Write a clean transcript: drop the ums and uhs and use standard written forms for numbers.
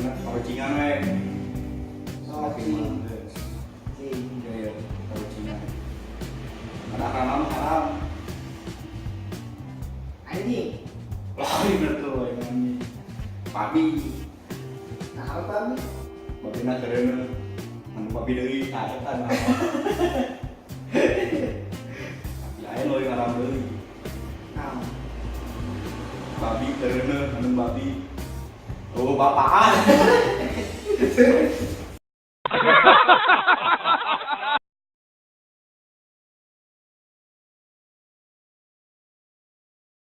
Enak parucingan we. Oh, Saking cing. mah, geus. Cing. Iya, parucingan. Ada haram haram. Anjing. Lain tuh yang anjing. Babi. Nah, apa babi? Babi na keren. Anu babi deui, tah eta nu. Tapi aya nu haram deui. Nah, Babi keren anu babi. Oh, bapaan.